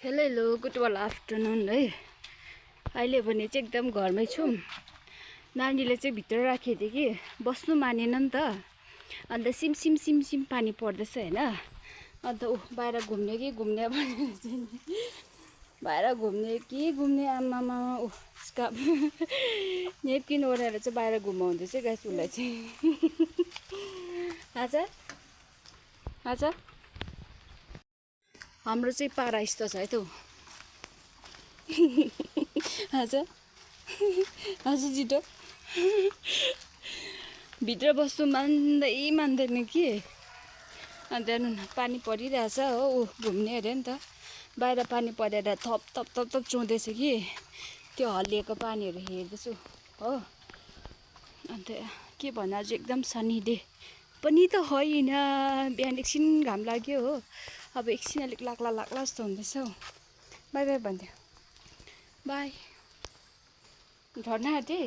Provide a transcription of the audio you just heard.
Hello hello good afternoon है। अहिले भने चाहिँ एकदम घरमै छु। नानीले चाहिँ भित्र राखेको थिएँ कि बस्नु मानेन नि त। अन्त सिम सिम सिम सिम पानी पर्दैछ हैन। अन्त बाहिर घुम्ने कि घुम्ने भनेर चाहिँ बाहिर घुम्ने कि घुम्ने आमामा स्कार्फ नेपकिन ओढेर चाहिँ बाहिर घुमाउँदैछ गाइस उसलाई चाहिँ। आज हाम्रो चाहिँ पारा यस्तो छ है त। आज छिटो भित्र बस्नु मान्दैन कि। अन्त पानी परिरहेछ हो, ऊ घुम्ने अरे नि त। बाहिर पानी परेर थप थप थप थप चुहुँदैछ कि त्यो हल्लिएको पानीहरू हेर्दैछु हो। अन्त के भन्नु, आज एकदम सनी डे पनि त होइन। बिहान एकछिन घाम लाग्यो हो, अब एकछिन अलिक लाग्ला लाग्ला जस्तो हुँदैछ हौ। बाई बाई भन्थ्यो, बाई। झर्न आँटे।